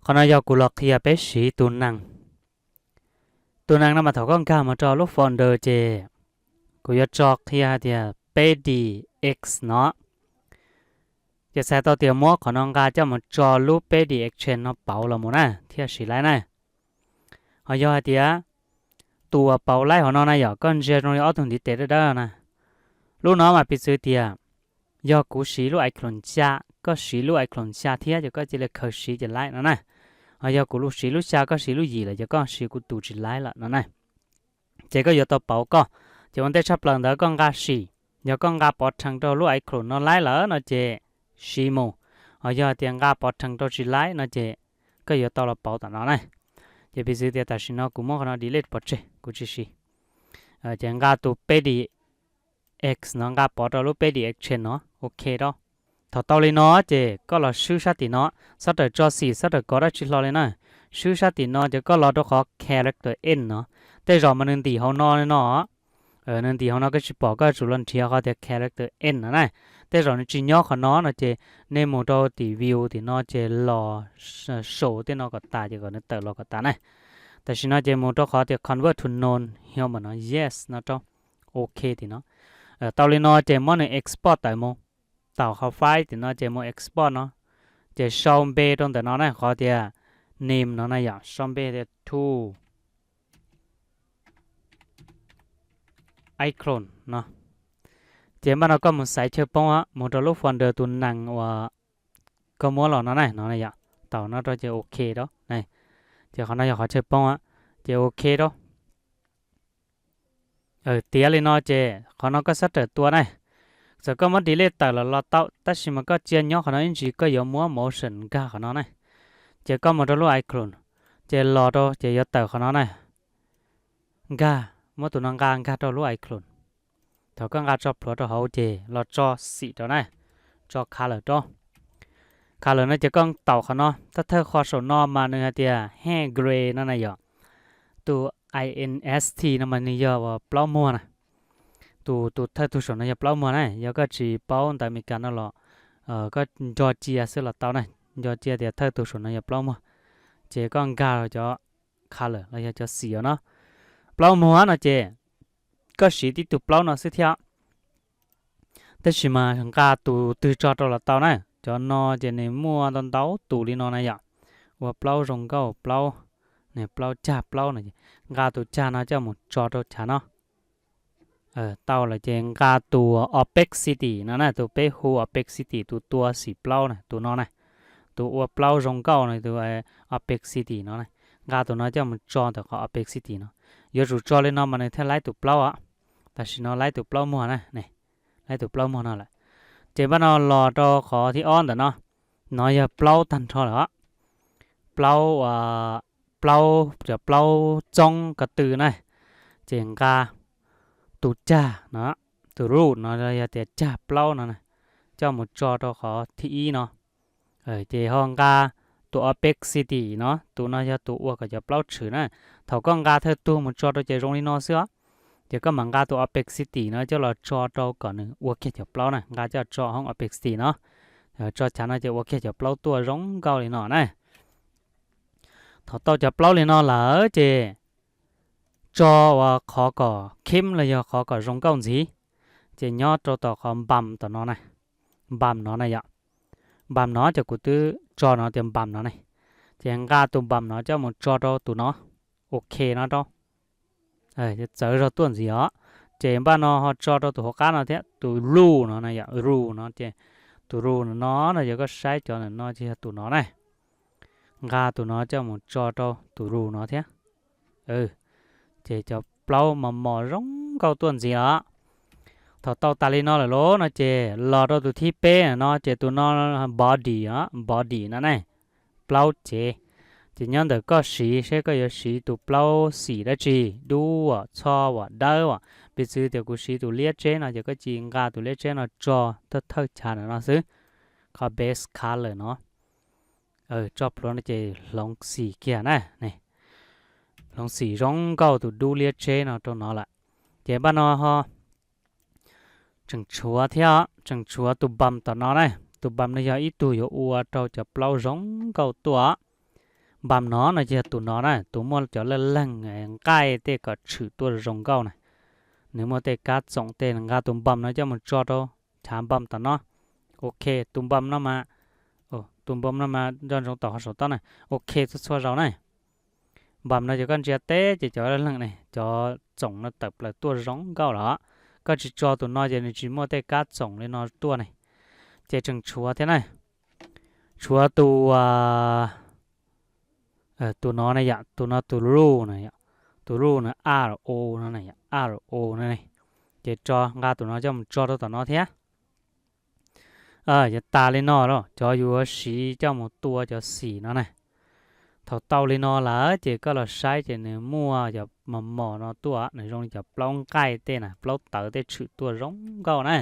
Qhov no yog kuv los qhia peb siv tus nees. Tus nees no mas thaum koj nkag mus rau lub folder ces kuv yuav tso qhia hais tias peb D X no. Ces txhais tau tias muab qhov no nqa coj mus tso lub peb D Exchange no pauv los mus na thiaj siv laib na. Ho yog hais tias tus uas pauv laib hauv no na yom, koj ntsia zoo li ob tug ntiv tes dawb dawb na. Lub no mas piv txwv tias yog kuv siv lub icloud xya, koj siv lub icloud xya thiab ces koj cia li khaws siv ces laib no na. Ho yog kuv lub siv lub xya koj siv lub yim lawm ces koj siv kuv tus tsis laib lawm no na. Ces koj yuav tau pauv koj, ces ua ntej tshaj plaws ntawd koj nqa sim, yog koj nqa pov rhees rau lub icloud no laib lawm no ces siv mus. Ho yog tias nqa pov rhees rau tsis laib no ces koj yuav tau los pauv tom no na. Ces piv txwv tias tam sim no kuv muab qhov no delete pov tseg kuv tsis siv. Ces nqa tus peb D X no nqa pov rau lub peb D Exchange no, ok rau. Thaum tau li no ces koj los swb sab tim no, xob raws tso xim xob raws kov dab tsi hlo li na. Swb sab tim no ces koj los rau qhov character end no. Tej zaum mas nws ntim hauv no li no. Nws ntim hauv no koj tsis pom, koj tsum los nrhiav qhov tias character end no na. Tej zaum nws tsis nyob qhov no no ces nej mus rau tim view tim no ces los saum tej no kom tas ces kom nws tawm los kom tas na. Tam sim no ces mus rau qhov tias convert to non human no, yes no rau, ok tim no. Tau li no ces muab nws export tawm mus, tau qhov file tim no ces mus export no, ces sau npe rau ntawm no na, qhov tias name no na yom, sau npe tias to icloud no. Ces npaj no koj mus xaiv chaw poob, mus rau lub folder tus nees uas koj muab los no na, no yom, tau no rau ces ok rau. Ces qhov no yog qhov chaw poob, ces ok rau. Tiav li no ces qhov no koj xob raws tua na. Txawm koj muab delete tawm los los tau, tab sis mas koj cia nyob qhov no ib ntsis koj yuav muab motion nkag qhov no na. Ces koj mus rau lub icloud, ces los rau ces yuav tawm qhov no na. Nkag, muab tus no nqa nkag rau lub icloud. Thaum koj nqa tso plhuav rau hauv ces los tso xim rau na, tso color rau. Color no ces koj taus qhov no, thawj thawj qhov saum no mas nws hais tias hej gray no na yom. Tus inst no mas nws yog plaub muag na. Tus, tus thawj tus saum no yog plaub muag na, yog koj tsis paub ntawv Amelikas no los koj nco cia xwb los tau na, nco cia tias thawj tus saum no yog plaub muag. Ces koj nkag cov color los yog cov xim no, plaub muag no ces koj siv tib tug plaub no xwb thiab. Tab sis mas nqa tus twg tso rau los tau na, cov no ces nws muaj ntau ntau tus li no na yom, ua plaub zoo nkauj plaub, nws plaub cag plaub no, nqa tus cag no coj mus tso rau chav no. Tau lawm ces nqa tus opacity no na, tus peb hu opacity, tus tua xim plaub na, tus no na, tus ua plaub zoo nkauj no, tus opacity no na, nqa tus no coj mus tso ntawm qhov opacity no. Yuav tsum tso li no mas nws thiaj laib tus plaub os. Tam sim no laib tus plaub muag na, laib tus plaub muag no lawm. Ces npaj no los rau qhov thib ob ntawm no, no yog plaub tag nrho lawm os. Plaub, plaub, cov plaub txoob ko tw na, ces nqa tus cag no, tus root no yog tias cag plaub no, coj mus tso rau qhov thib ib no. Ces ho nqa tus opacity no, tus no yog tus ua kom cov plaub tshwm na. Thaum koj nqa thawj tug mus tso rau ces zoo li no xwb os. Ces koj mam nqa tus opacity no coj los tso rau kom nws ua kiag cov plaub na, nqa coj tso hoob opacity no, tso chav no ces ua kiag cov plaub tuaj zoo nkauj li no na. Thaum tau cov plaub li no lawm ces tso ua qhov kom khim los yog qhov kom zoo nkauj ntxiv, ces nyob rau tom qhov npam tom no na, npam no na yom. Npam no ces kuv twb tso no tias npam no ne, ces nqa tus npam no coj mus tso rau tus no, ok no rau, txawv zog tuaj ntxiv os. Ces npaj no ho tso rau tus hauv qab no thiab, tus root no na yom, root no ces, tus root no no yog koj saib cov ntawm no ces yog tus no na. Nqa tus no coj mus tso rau tus root no thiab. Ces cov plaub mos mos zoo nkauj tuaj ntxiv os. Thaum tau tas li no lawm lauj no ces los rau tus thib peb no ces tus no body os, body no ne, plaub cev. Ces nyob ntawm koj siv seb koj yuav siv tus plaub xim dab tsi, dub as, txho as, dawb as. Piv txwv tias kuv siv tus liab tseb no ces koj cia nqa tus liab tseb no tso thawj thawj chav ntawm no xwb, qhov base color no. Tso plhuav no ces hloov xim kiag na, hloov xim zoo nkauj tus dub liab tseb no rau no lawm. Ces npaj no ho tseem tshuav thiab, tseem tshuav tus npam tom no na. Tus npam no yog ib tug yuav ua rau cov plaub zoo nkauj tuaj. Npam no no ces yog tus no na, tus muaj cov laj leeg nqaij tej kom tshwm tuaj zoo nkauj na. Nws muaj tej kab txoom tej, nqa tus npam no coj mus tso rau chav npam tom no. Ok, tus npam no mas, tus npam no mas nco ntsoov tom qhov saum toj na. Ok, txhua txhua zaus na. Npam no ces koj ntsia teb ces cov laj leeg ne, cov txoom no tawm plaws tuaj zoo nkauj lawm. Koj tsis tso tus no ces nws tsis muaj tej kab txoom li no tuaj ne. Ces tseem tshuav thiab na. Tshuav tus, tus no ne yom, tus no tus luj no, tus luj no, a o no, a o no ne. Ces tso, nqa tus no coj mus tso rau tom no thiab. Yuav tas li no los cov yuav siv coj mus tua cov xim no na. Thaum tau li no lawm ces koj los saib ces nws muaj cov mos mos no tuaj, nws zoo li cov plaub nqaij tej na, plaub tawv tej tshwm tuaj zoo nkauj na.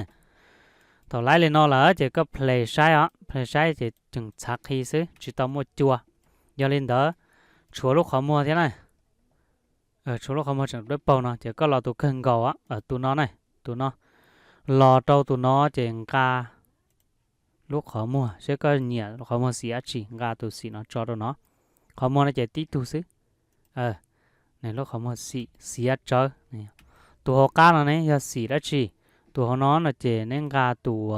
Thaum laib li no lawm ces koj play saib os, play saib ces tseem txhav qhi xwb, tsis tau muaj cua. Yog li ntawd, tshuav lub qhov muag thiab na. Tshuav lub qhov muag tseem dawb paug no ces koj los tus kawg nkaus, tus no na, tus no, los rau tus no ces nqa lub qhov muag, seb koj nyiam qhov muag xim dab tsi, nqa tus xim no tso rau no. Qhov muag no ces tib tug xwb. Nws lub qhov muag xim xiav tsawv. Tus hauv qab no ne yog xim dab tsi? Tus hauv no no ces neb nqa tus,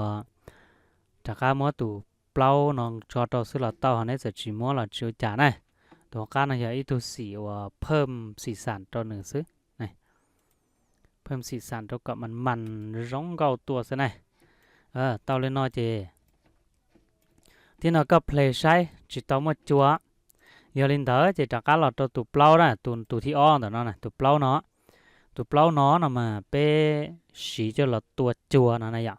rov qab muab tus plaub no tso rau xwb los tau, ho neb txawm tsis muab los tsis ua cas na. Tus hauv qab no yog ib tug xim uas phawj xim xam rau nws xwb. Phawj xim xam rau kom mas mas zoo nkauj tuaj xwb na. Tau li no ces, tib no koj play saib tsis tau muaj cua. Yog li ntawd ces rov qab los rau tus plaub na, tus thib ob ntawm no, tus plaub no. Tus plaub no no mas peb siv coj los tua cua no na yom.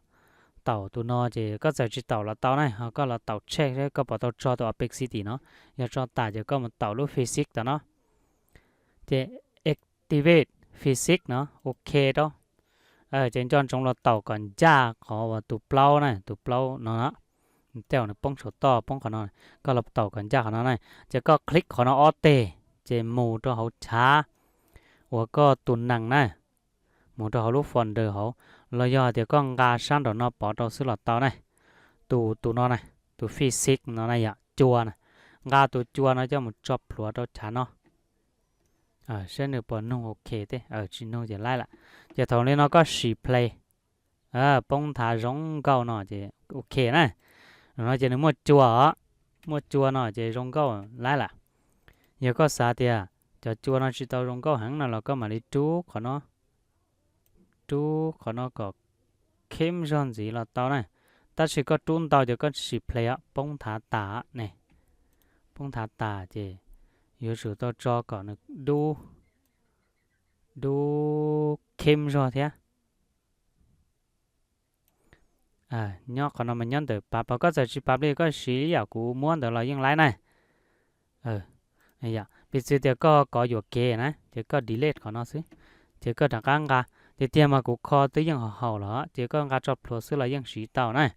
Taum tus no ces koj txawm tsis taum los tau na, ho koj los taum check seb koj puas tau tso tus opacity no. Yog tso tas ces koj mus taum lub physics tom no. Ces activate physics no, ok rau. Ces nco ntsoov los taum kom ncaj qhov uas tus plaub na, tus plaub no, tej zaum nws poob saum toj poob qhov no, koj los taum kom ncaj qhov no na. Ces koj click qhov no ob teg, ces mus rau hauv chav uas koj tus nees na, mus rau hauv lub folder hauv, los yog hais tias koj nqa sab nraum no pov rau xwb los tau na. Tus, tus no na, tus physics no na yom, cua na, nqa tus cua no coj mus tso plhuav rau chav no. Saib nws puas nug ok thiab, tsis nug ces laib lawm. Ces thaum li no koj sim play, poob nthav zoo nkauj no ces ok na. Zaum no ces nws muaj cua os, muaj cua no ces zoo nkauj laib lawm. Yog koj xav tias cov cua no tsis tau zoo nkauj heev no los koj mam li rub qhov no, rub qhov no kom kheb zog ntxiv los tau na. Tab sis koj rub ntau ces koj sim play os, poob nthav tas ne. Poob nthav tas ces yuav tsum tau tso kom nws dub, dub kheb zog thiab. Nyob qhov no mas nyob ntawm pav, koj txawm tsis pav li koj siv ib yam kuv muab ntawd los yeej laib na. Piv txwv tias koj kov yuam kev na ces koj delete qhov no xwb, ces koj rov qab nqa. Tiag tiag mas kuv kho twb yeej haum haum los ces koj nqa tso plhuav xwb los yeej siv tau na.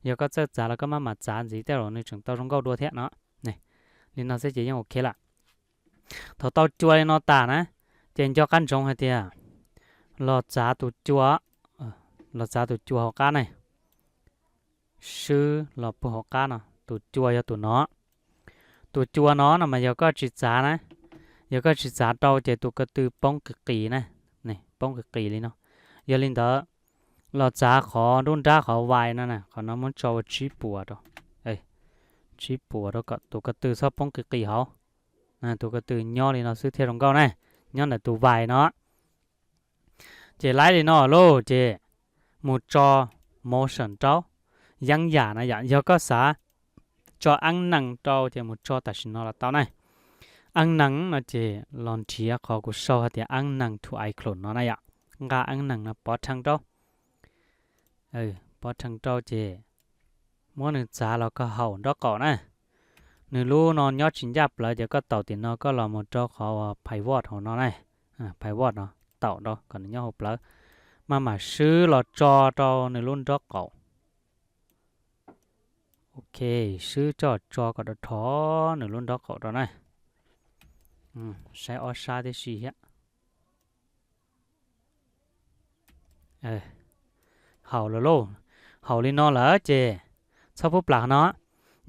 Yog koj txawj txav los koj maj mam txav ntxiv tej zaum nws tseem tau zoo nkauj dua thiab no. Li no xwb ces yeej ok lawm. Thaum tau cua li no tas na, ces nco qab ntsoov hais tias los txav tus cua, los txav tus cua hauv qab ne, swb los puag hauv qab no, tus cua yog tus no. Tus cua no no mas yog koj tsis txav na, yog koj tsis txav rau ces tus ko tw poob qis qis na, poob qis qis li no. Yog li ntawd, los txav qhov nruab nrab qhov vais no na, qhov no muab tso ua tsib puas rau, tsib puas rau kom tus ko tw txhob poob qis qis hauv. Tus ko tw nyob li no xwb thiaj zoo nkauj na, nyob ntawm tus vais no. Ces laib li no lauj ces mus tso motion rau, yeeb yam na yom. Yog koj xav tso eeb nees rau ces mus tso tam sim no los tau na. Eeb nees no ces los nrhiav qhov kuv sau hais tias eeb nees to icloud no na yom. Nqa eeb nees no pov rhees rau, pov rhees rau ces muab nws txav los koj haum nraub qaum na. Nws lub no nyob tsis ncaj plawv ces koj taum tim no koj los mus rau qhov pivot hauv no na. Pivot no taum rau kom nws nyob hauv plawv, maj mam swb los tso rau nws lub nraub qaum. Ok, swb coj tso kom rau rho nws lub nraub qaum rau na. Saib ob sab tib si thiab. Haum lawm lauj. Haum li no lawm ces txhob pub plam qhov no.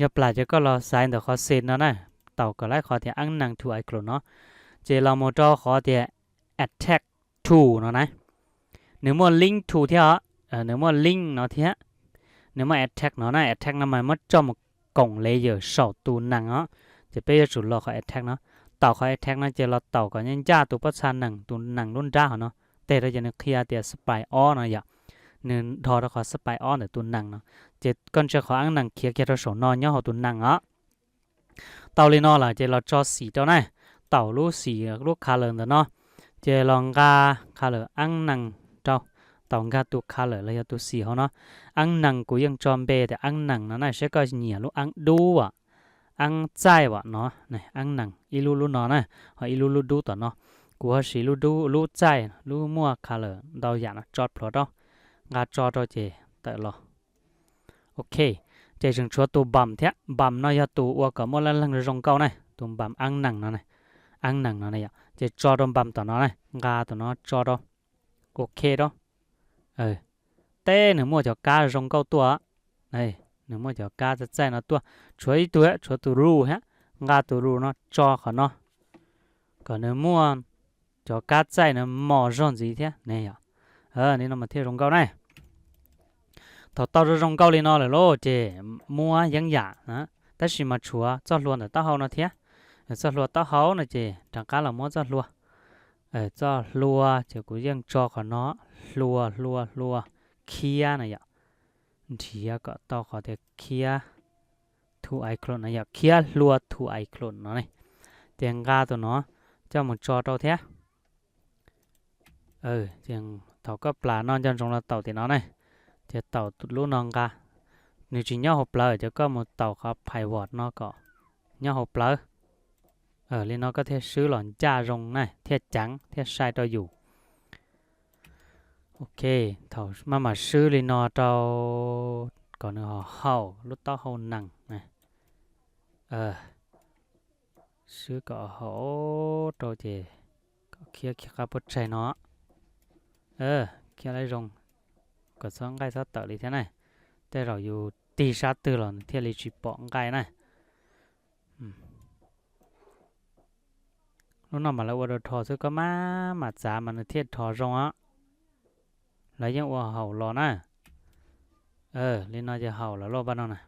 Yog plam ces koj los xaiv ntawm qhov xes no na, taus kom laib qhov tias app name to iClone no. Ces los mus rau qhov tias attack tool no na. Nws muaj link tool thiab os, nws muaj link no thiab. Nws muaj attack no na, attack no mas muab coj mus koom layer saum tus name os. Ces peb yuav tsum los qhov attack no. Taus qhov attack no ces los taus kom ncaj tus pob txha name, tus name lub nrab hov no. Teg rau ces nws qhia tias spy all no yom. Nws dhos rau qhov spy all ntawm tus name no. Ces koj ntsia qhov app name khiav kiag rau saum no nyob hauv tus name os. Tau li no lawm ces los tso xim rau na. Taus lub xim lub color ntawm no. Ces los nqa color app name rau. Taus nkag tus color los yog tus xim hauv no. App name kuv yeej tso npe tias app name no na, seb koj nyiam lub app dub am, app txaij am no. App name ib lub lub no na, ho ib lub lub dub tom no. Kuv ho siv lub dub, lub txaij, lub muaj color ntau yam no tso plhuav rau. Nqa tso rau ces tawm los. Ok, ces tseem tshuav tus npam thiab. Npam no yog tus ua kom muaj leej leeg zoo nkauj na, tus npam app name no, app name no na yom. Ces tso rau npam tom no na, nqa tus no tso rau. Ok rau. Teb nws muaj cov kab zoo nkauj tuaj. Nws muaj cov kab txaij txaij no tuaj. Tshuav ib tug, tshuav tus root thiab. Nqa tus root no tso qhov no kom nws muaj cov kab txaij no mos zog ntxiv thiab ne yom. Li no mas thiaj zoo nkauj na. Thaum tau zoo zoo nkauj li no lawm lauj ces muab yeeb yam, tab sis mas tshuav txoj hlua ntawm taub hau no thiab. Txoj hlua taub hau no ces rov qab los muab txoj hlua. Txoj hlua ces kuv yeej tso qhov no, hlua hlua hlua, khiab na yom. Nrhiav kom tau qhov tias khiab to iClone no yom, khiab hlua to iClone no ne. Ces nqa tus no coj mus tso rau thiab. Thaum koj plam no nco ntsoov los taus tim no ne, ces taus lub no nqa. Nws tsis nyob hauv plawv ces koj mus taus qhov pivot no kom nyob hauv plawv. Li no koj thiaj swb los ncaj zoo na, thiaj ceev thiaj sai rau yus. Ok, thaum maj mam swb li no rau kom nws ho haum lub taub hau nees. Swb kom haum rau ces kom khiab khiab qab puab tsaig no. Khiab laib zoo, kom txhob nqaij txhob tawm li thiab na. Tej zaum yus tig sab twg los nws thiaj li tsis pom nqaij na. Lub no mas lawv ua rau rho xwb, koj maj mam txav mas nws thiaj rho zoo os. Lawv yeej ua haum los na. Li no ces haum lawm lauj pab no na.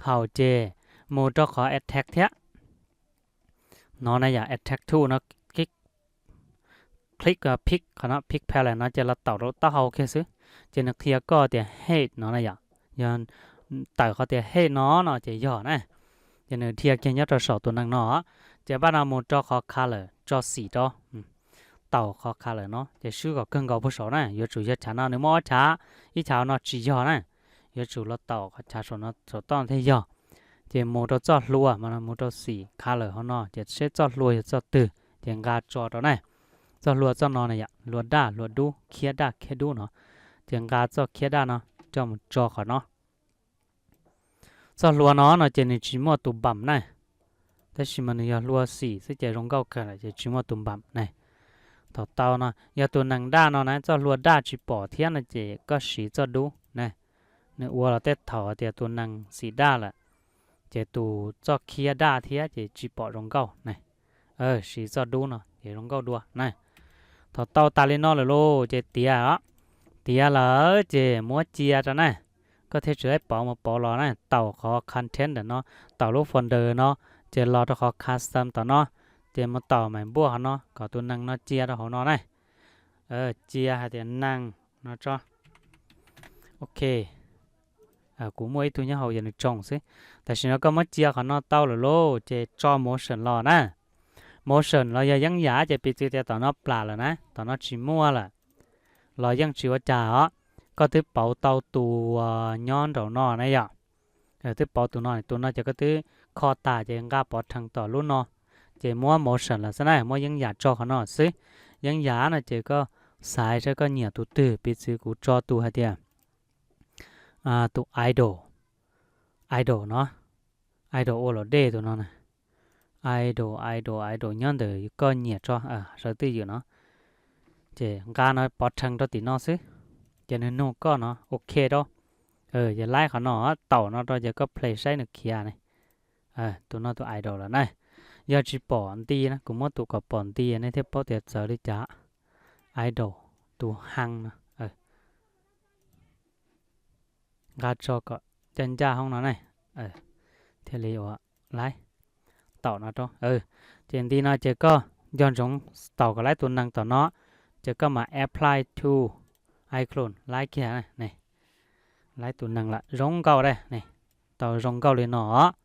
Haum ces mus rau qhov attack thiab. No na yom, attack tool no, click pick qhov no, pick palette no ces los taum rau taub hau kiag xwb. Ces nws qhia koj tias head no na yom, yog tawm qhov tias head no no ces yog na. Ces nws dhia kiag nyob rau saum tus neeg no. Ces pab no mus rau qhov color, tso xim rau, taum qhov color no ces swb kom kawg nkaus puag saud na. Yuav tsum yog chav no, nws muaj ob chav, ib chav no tsis yog na. Yuav tsum los taum qhov chav saum no saum toj thiaj yog. Ces mus rau txoj hlua mas mus rau xim color hauv no ces seb txoj hlua yog txoj twg ces nqa tso rau na. Txoj hlua txoj no na yom, hlua daj hlua dub, khiab daj khiab dub no. Ces nqa txoj khiab daj no coj mus tso qhov no. Txoj hlua no no ces nws tsis muaj tus npam na, tab sis mas nws yog hlua xim xwb ces zoo nkauj kawg lawm ces tsis muaj tus npam na. Thaum tau no yog tus nees daj no na, txoj hlua daj tsis pom thiab no ces koj siv txoj dub na. Nws ua los tej thaum tias tus nees xim daj lawm, ces tus txoj khiab daj thiab ces tsis pom zoo nkauj na. Siv txoj dub no ces zoo nkauj dua na. Thaum tau tas li no lawm lauj ces tiav os, tiav lawm ces muab cia rau na. Koj thiaj tsis laib pauv mus pauv los na, taum qhov content ntawm no, taum lub folder no, ces los rau qhov custom tom no, ces mus taum maim npuaj qhov no kom tus nees no cia rau hauv no na. Cia hais tias nees no tso. Ok, kuv muaj ib tug nyob hauv yog nws tsoo xwb. Tam sim no koj muab cia qhov no tau lawm lauj ces tso motion los na. Motion los yog yeeb yam ces piv txwv tias tom no plam lawm na, tom no tsis muaj lawm, los yeej tsis ua cas os. Koj twb pauv tau tus nyob nraum no na yom. Twb pauv tus no, tus no ces koj twb kho tas ces nqa pov rhees tom lub no, ces muab motion los xwb na, muab yeeb yam tso qhov no xwb. Yeeb yam no ces koj xaiv saib koj nyiam tus twg, piv txwv kuv tso tus hais tias tus idle, idle no, idle ua luam dej tus no na. Idle, idle, idle nyob ntawm koj nyiam tso, sawv twj ywm no. Ces nqa no pov rhees rau tim no xwb, ces nws nug koj no ok rau. Ces laib qhov no, taum no rau ces koj play saib nws khiav ne. Tus no tus idle lawm na. Yog tsis pom nti na, kuv muab tus kom pom nti nej thiaj paub tias txawv li cas. Idle, tus hang no. Nqa tso kom ncaj ncaj hoob no ne, thiaj li ua laib. Taum no rau. Ces nti no ces koj nco ntsoov taum kom laib tus nees tom no, ces koj mam apply to icon laib kiag ne. Laib tus nees lawm zoo nkauj dab ne. Tau zoo nkauj li no os.